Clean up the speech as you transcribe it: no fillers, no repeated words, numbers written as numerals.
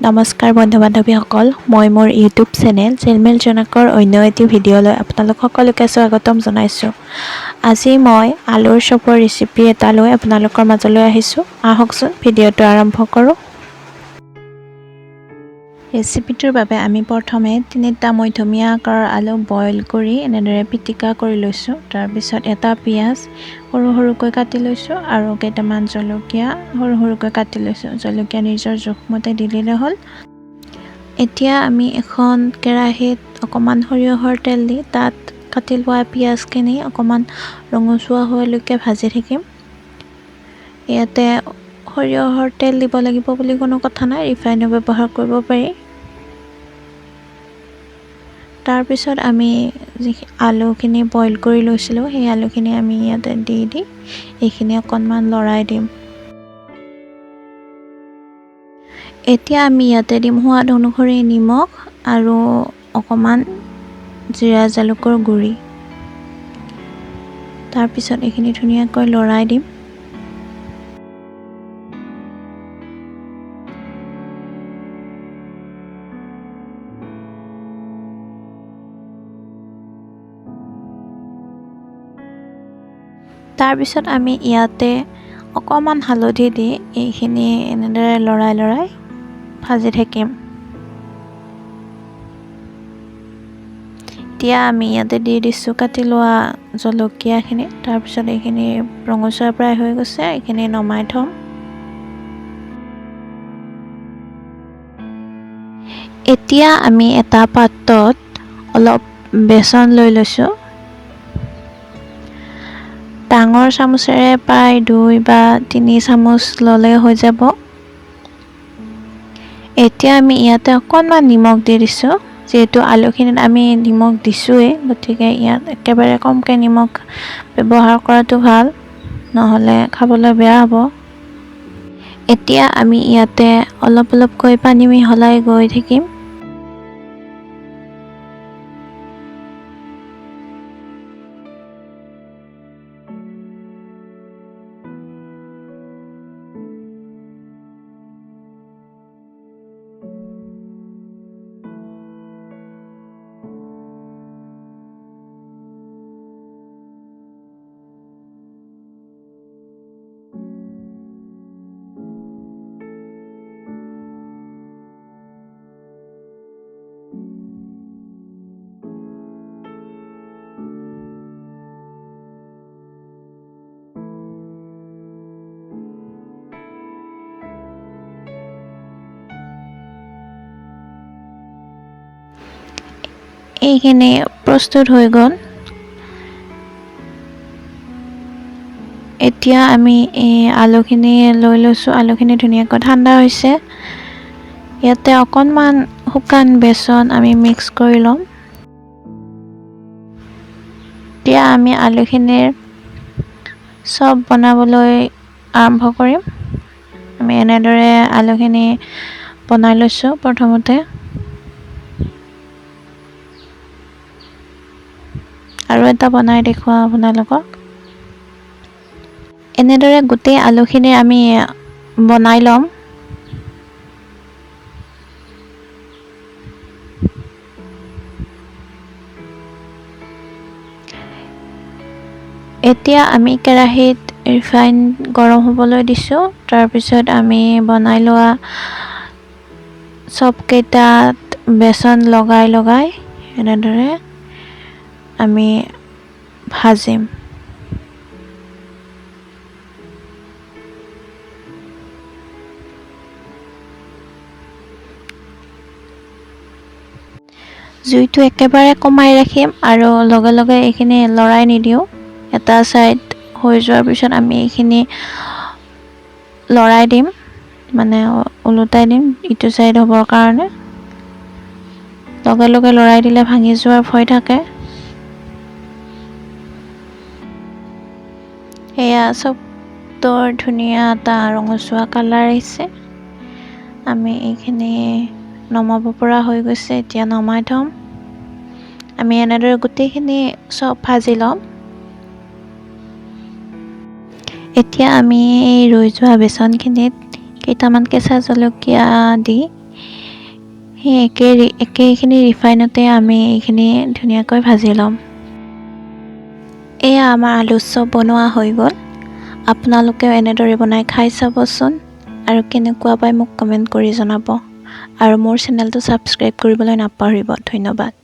নমস্কাৰ বন্ধু বান্ধৱীসকল, মই মোৰ ইউটিউব চেনেল জিলমিল জোনাকৰ অন্য এটি ভিডিঅ'লৈ আপোনালোক সকলোকে স্বাগতম জনাইছোঁ। আজি মই আলুৰ চপৰ ৰেচিপি এটা লৈ আপোনালোকৰ মাজলৈ আহিছোঁ। আহকচোন, ভিডিঅ'টো আৰম্ভ কৰোঁ। ৰেচিপিটোৰ বাবে আমি প্ৰথমে তিনিটা মধ্যমীয়া আকাৰৰ আলু বইল কৰি এনেদৰে পিটিকা কৰি লৈছোঁ। তাৰপিছত এটা পিঁয়াজ সৰু সৰুকৈ কাটি লৈছোঁ আৰু কেইটামান জলকীয়া সৰু সৰুকৈ কাটি লৈছোঁ। জলকীয়া নিজৰ জোখমতে দি দিলে হ'ল। এতিয়া আমি এখন কেৰাহীত অকণমান সৰিয়হৰ তেল দি তাত কাটি লোৱা পিঁয়াজখিনি অকণমান ৰঙচুৱা হোৱালৈকে ভাজি থাকিম। ইয়াতে সৰিয়হৰ তেল দিব লাগিব বুলি কোনো কথা নাই, ৰিফাইনো ব্যৱহাৰ কৰিব পাৰি। তাৰপিছত আমি যি আলুখিনি বইল কৰি লৈছিলোঁ, সেই আলুখিনি আমি ইয়াতে দি দি এইখিনি অকণমান লৰাই দিম। এতিয়া আমি ইয়াতে দিম সোৱাদ অনুসৰি নিমখ আৰু অকণমান জিৰা জালুকৰ গুড়ি। তাৰপিছত এইখিনি ধুনীয়াকৈ লৰাই দিম। তাৰপিছত আমি ইয়াতে অকণমান হালধি দি এইখিনি এনেদৰে লৰাই লৰাই ভাজি থাকিম। এতিয়া আমি ইয়াতে দি দিছোঁ কাটি লোৱা জলকীয়াখিনি। তাৰপিছত এইখিনি ৰঙচুৱা প্ৰায় হৈ গৈছে, এইখিনি নমাই থ'ম। এতিয়া আমি এটা পাত্ৰত অলপ বেচন লৈ লৈছোঁ। ডাঙৰ চামুচেৰে প্ৰায় 2 বা 3 চামুচ ল'লে হৈ যাব। এতিয়া আমি ইয়াতে অকণমান নিমখ দি দিছোঁ। যিহেতু আলুখিনিত আমি নিমখ দিছোঁৱেই, গতিকে ইয়াত একেবাৰে কমকৈ নিমখ ব্যৱহাৰ কৰাটো ভাল, নহ'লে খাবলৈ বেয়া হ'ব। এতিয়া আমি ইয়াতে অলপ অলপকৈ পানী মিহলাই গৈ থাকিম। এইখিনি প্ৰস্তুত হৈ গ'ল। এতিয়া আমি এই আলুখিনি লৈ লৈছোঁ। আলুখিনি ধুনীয়াকৈ ঠাণ্ডা হৈছে। ইয়াতে অকণমান শুকান বেচন আমি মিক্স কৰি ল'ম। এতিয়া আমি আলুখিনিৰ চপ বনাবলৈ আৰম্ভ কৰিম। আমি এনেদৰে আলুখিনি বনাই লৈছোঁ প্ৰথমতে। আৰু এটা বনাই দেখুৱাওঁ আপোনালোকক। এনেদৰে গোটেই আলুখিনি আমি বনাই ল'ম। এতিয়া আমি কেৰাহীত ৰিফাইন গৰম হ'বলৈ দিছোঁ। তাৰপিছত আমি বনাই লোৱা চপকেইটাত বেচন লগাই লগাই এনেদৰে আমি ভাজিম। জুইটো একেবাৰে কমাই ৰাখিম আৰু লগে লগে এইখিনি লৰাই নিদিওঁ। এটা ছাইড হৈ যোৱাৰ পিছত আমি এইখিনি লৰাই দিম, মানে ওলোটাই দিম ইটো ছাইড হ'বৰ কাৰণে। লগে লগে লৰাই দিলে ভাঙি যোৱাৰ ভয় থাকে। এয়া চবটোৰ ধুনীয়া এটা ৰঙচুৱা কালাৰ আহিছে। আমি এইখিনি নমাব পৰা হৈ গৈছে, এতিয়া নমাই থ'ম। আমি এনেদৰে গোটেইখিনি চব ভাজি ল'ম। এতিয়া আমি এই ৰৈ যোৱা বেচনখিনিত কেইটামান কেঁচা জলকীয়া দি সেই একেখিনি ৰিফাইনতে আমি এইখিনি ধুনীয়াকৈ ভাজি ল'ম। এয়া আমাৰ আলু চপ বনোৱা হৈ গ'ল। আপোনালোকেও এনেদৰে বনাই খাই চাবচোন আৰু কেনেকুৱা পায় মোক কমেণ্ট কৰি জনাব আৰু মোৰ চেনেলটো ছাবস্ক্ৰাইব কৰিবলৈ নাপাহৰিব। ধন্যবাদ।